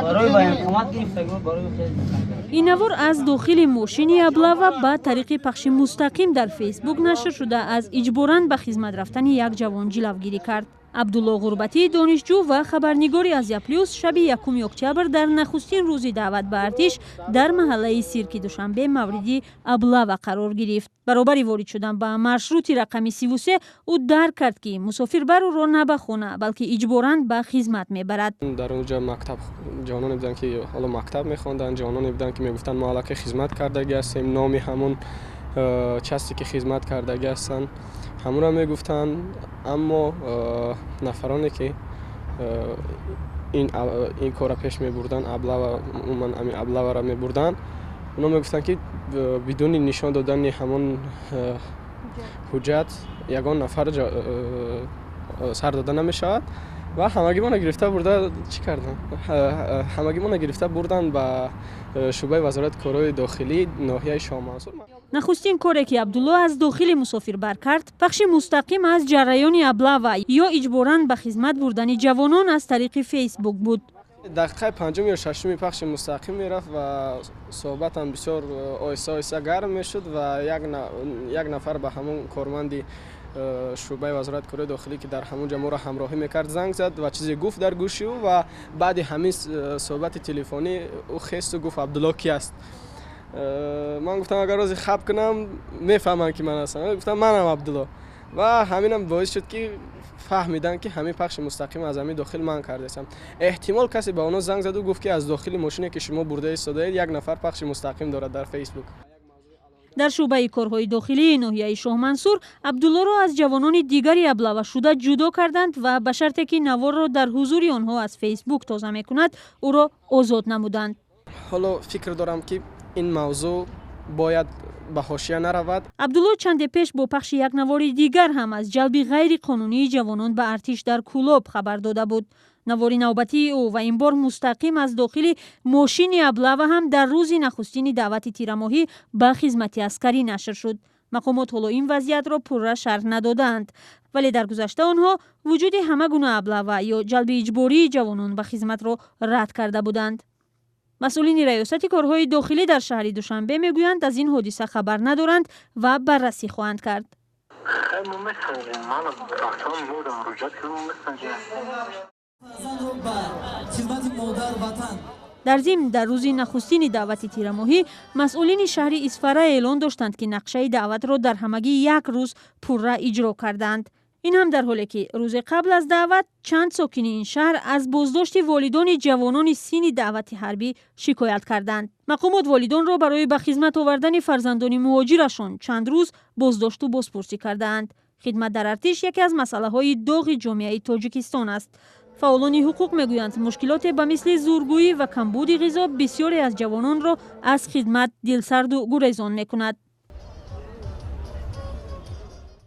Барои военкомат гирифтагӣ, барои Ин навор аз дохили мошини облава ба тариқи пахши мустақим дар Фейсбук нашр шуда, аз иҷборан ба хизмат рафтани як ҷавон ҷилавгирӣ кард. Абдулло Ғурбатӣ, донишҷӯ ва хабарнигори Азия Плюс, шаби 1 октябр, дар нахустин рӯзи даъват ба артиш, дар маҳаллаи Сирки Душанбе мавриди облава қарор гирифт. Баробари ворид шудан ба маршрути рақами 33, ӯ дарк кард, ки мусофирбар ӯро на ба хона, балки иҷборан ба хизмат мебарад. Дар он ҷо мактаб ҷавононе буданд, ки ҳоло мактаб мехонданд, ҷавононе буданд, ки мегуфтанд, мо аллакай хизмат кардагӣ ҳастем. Номи ҳамон часть е ки хизмат кардагӣ ҳастанд, ҳамонро мегуфтанд. Аммо нафароне ки ин корро пеш мебурданд, облава, умуман ҳамин облаваро мебурданд, онҳо мегуфтанд, ки бидуни нишон додани ҳамон ҳуҷҷат ягон нафар сар дода намешавад. Ва ҳамагимона гирифта бурда, чӣ карданд, ҳамагимона гирифта бурданд ба шӯъбаи Вазорати корҳои дохилӣ ноҳияи Шоҳмансур. Нахустин коре, ки Абдулло аз дохили мусофирбар кард, пахши мустақим аз ҷараёни облава ё иҷборан ба хизмат бурдани ҷавонон аз тариқи Фейсбук буд. Дақиқаи панҷум ё шашуми пахши мустақим мерафт ва суҳбатам бисёр оҳиста оҳиста гарм мешуд ва як нафар ба ҳамон корманди шӯъбаи Вазорати корҳои дохилӣ, ки дар ҳамон ҷо моро ҳамроҳӣ мекард, занг зад ва чизе гуфт дар гӯши ӯ. Ва баъди ҳамин суҳбати телефонӣ ӯ хесту гуфт: «Абдулло ки аст?» Ман гуфтам, агар рози хаб кунам, мефаҳманд, ки ман ҳастам. Гуфтам, манам Абдулло. Ва ҳаминам боис шуд, ки фаҳмиданд, ки ҳамин пахши мустақим аз ҳамин дохил ман кардаистам. Эҳтимол, касе ба онҳо занг заду гуфт, ки аз дохили мошине, ки шумо бурда истодаед, як нафар пахши мустақим дорад дар Фейсбук. Дар шӯъбаи корҳои дохилии ноҳияи Шоҳмансур Абдуллоро аз ҷавонони дигари облавашуда ҷудо карданд ва ба шарте, ки наворро дар ҳузури онҳо аз Фейсбук тоза мекунад, ӯро озод намуданд. Ҳоло фикр дорам, ки ин мавзӯъ бояд ба ҳошия наравад. Абдулло чанде пеш бо пахши як навори дигар ҳам аз ҷалби ғайриқонунии ҷавонон ба артиш дар Кӯлоб хабар дода буд. Навори навбатии ӯ, ва ин бор мустақим аз дохили мошини облава, ҳам дар рӯзи нахустини даъвати тирамоҳӣ ба хизмати аскарӣ нашр шуд. Мақомот ҳоло ин вазъиятро пурра шарҳ надодаанд, вале дар гузашта онҳо вуҷуди ҳама гуна облава ё ҷалби иҷбории ҷавонон ба хизматро рад карда буданд. Масъулини Раёсати корҳои дохилӣ дар шаҳри Душанбе мегӯянд, аз ин ҳодиса хабар надоранд ва баррасӣ хоҳанд кард. Хай, мо месанҷем. Ман рафтам, мурам, муроҷиат кардам, месанҷем. Фарзандро ба хизмати модар ватан. Дар зимн, дар рӯзи нахустини даъвати тирамоҳӣ масъулини шаҳри Исфара эълон доштанд, ки нақшаи даъватро дар ҳамагӣ як рӯз пурра иҷро кардаанд. Ин ҳам дар ҳоле, ки рӯзе қабл аз даъват чанд сокини ин шаҳр аз боздошти волидони ҷавонони синни даъвати ҳарбӣ шикоят карданд. Мақомот волидонро барои ба хизмат овардани фарзандони муҳоҷирашон чанд рӯз боздошту бозпурсӣ кардаанд. Хидмат дар артиш яке аз масъалаҳои доғи ҷомеаи Тоҷикистон аст. Фаъолони ҳуқуқ мегӯянд, мушкилоте ба мисли зӯргӯӣ ва камбуди ғизо бисёре аз ҷавононро аз хидмат дилсарду гурезон мекунад.